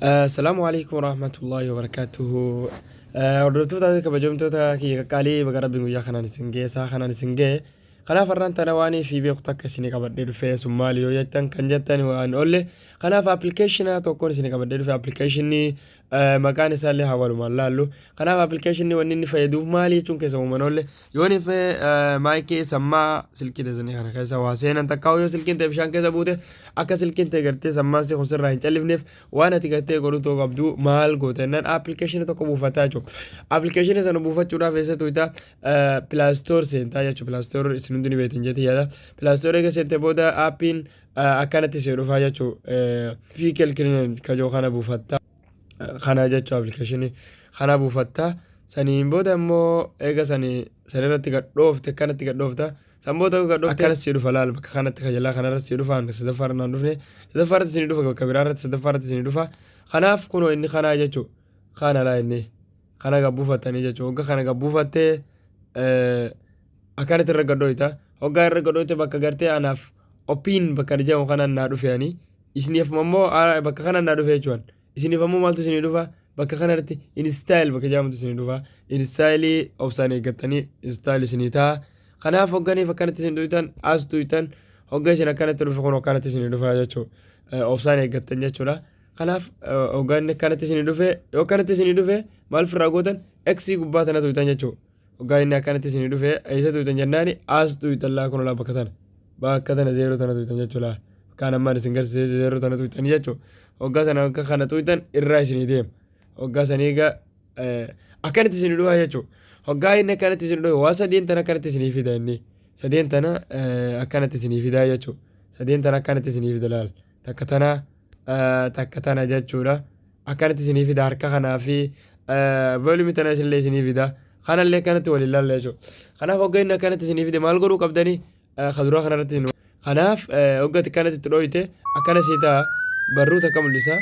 Assalaamu alaikum warahmatullahi wabarakatuhu. Hordoftoota fi kabajamtoota kiyya qaqqaalii, baga rabbiin guyyaa kanaan isin ga'e, isaa kanaan isin ga'e. Kanaaf har'aan tana waan fi beeku takka isinii qabadhee dhufe. Sun maali yoo jettan, kan jettan waan oolle. Kanaaf appilikeeshina tokkoon isinii qabadhee dhufe. Appilikeeshinii maqaan isaallee haa walumaan laallu. Kanaaf appilikeeshinii wanni inni fayyaduuf maali jechuun keessa uuman oolle. Yoon ife maayikii sammaa silkii teessanii kana keessa waa seenan takkaa, yoo silkiin ta'e bishaan keessa buute, akka silkiin ta'e gartee sammaan si kun sirraa hin callifneef, waan ati gartee godhutu qabdu maal goota jennaan, appilikeeshinii tokko buufataa jechuudha. Appilikeeshinii sana buufachuudhaaf eessa tuyta? Play Store seentaa jechuudha. Play Store isin hundi ni beektan jettee yaada. Play Store eega seente booda aappiin akkanatti si dhufaa jechuudha. Fiikel Cleaner kajoo kana buufatta. Kana jechuudha, appilikeeshinii kana buufatta. Saniin booda immoo eega sanii sanirratti gadhoofte, akkanatti gadhoofta. San booda gadhoofte akkanas si dhufa. Laal, bakka kanatti kajalaa kanarratti si dhufa. Sadaffaa irra naan dhufne, sadaffaa irratti si dhufa, bakka biraa irratti sadaffaa irratti si dhufa. Kanaaf kunoo inni kanaa jechuudha. Kana laa, inni kana gabbuufattanii jechuudha. Hogga kana gabbuufattee akkanatti irra gadhooyta. Hoggaa irra gadhooyte, bakka gartee anaaf open bakka jedhamu kanaan naa dhufe. Ani isiniif ammoo bakka kanaan naa dhufe jechuudha. Isiniif ammoo maaltu isinii dhufa? Bakka kanarratti install bakka jedhamutu isinii dhufa. Installii obsaan eeggattanii install isinii ta'a. Kanaaf hogganiif akkanatti isin tuytan, as tuytan. Hogga isin akkanatti dhufe, kun akkanatti isinii dhufa jechuudha. Obsaan eeggattan jechuudha. Kanaaf hogganni akkanatti isinii dhufe, yoo akkanatti isinii dhufe, maal firraa gootan? X gubbaa tana tuytan jechuudha. Hoggaa inni akkanatti isinii dhufe, eessa tuytan jennaani, as tuytan. Laa, kun laa, bakka tana zeeroo tana tuytan jechuudha. Kaan ammaan isin garsiisee zeeroo tana tuytanii jechuudha. Hoggaa sana akka kana tuytan irraa isinii deema. Hoggaa sanii egaa akkanatti isinii dhufa jechuudha. Hoggaa inni akkanatti isinii dhufe, waa sadeen tana akkanatti isinii fida. Inni sadeen tana akkanatti isinii fida jechuudha. Sadeen tana akkanatti isinii fida. Laal, takka tana, takka tana jechuudha. Akkanatti isinii fida. Harka kanaa fi volume tana isinillee isinii fida. Kanallee akkanatti waliin laalla jechuudha. Kanaaf hoggaa inni akkanatti isinii fide, maal godhuu qabdanii? Kaduraa kanarratti. Kanaaf hoggatti akkanatti itti dhooyte, akkana sii ta'a. Barruu takka mul'isa.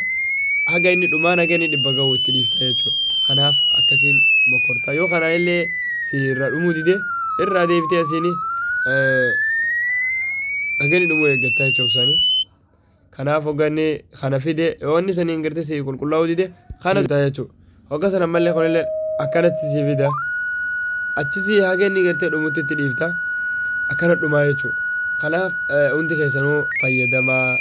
Haga inni dhumaan, haga inni 100 gahu itti dhiifta jechuudha. Kanaaf akkasiin mokorta. Yoo kanaan illee si irraa dhumuu dide, irraa deebitee asiin haga inni dhumuu eeggatta jechuudha obsaanii. Kanaaf hogganni kana fide, yoo inni saniin gartee si qulqullaa'uu dide, kana ta'a jechuudha. Hogga sana ammallee kunillee akkanatti si fida. Achisii haga inni gartee dhumutti itti dhiifta. Akkana dhumaa jechuudha. Kanaaf hundi keessanuu fayyadamaa.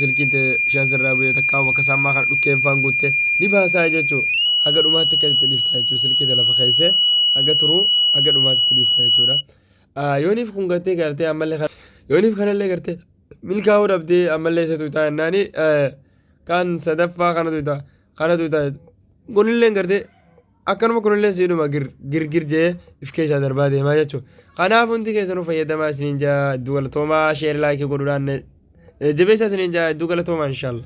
Silkiin ta'e bishaan sirraa bu'ee takkaa bakka sammaa kana dhukkeen faan guutte ni baasaa jechuudha. Haga dhumaatti akka itti dhiifta jechuudha. Silkii ta'e lafa keessee haga turuu, haga dhumaatti itti dhiifta jechuudha. Yooniif kun gartee ammallee, yooniif kanallee gartee milkaa'uu dhabdee, ammallee isa tuytaa jennaani, kan sadaffaa kana tuytaa, kana tuytaa. Kunillee gartee akkanuma, kunillee siidhuma gir gir jee if keessaa darbaa deemaa jechuudha. Kanaaf hundi keessanuu fayyadamaa isiniin jaa. Hedduu galatoomaa. Share, like godhuudhaan jabeessaa isiniin jaa. Hedduu galatoomaa, inshaallah.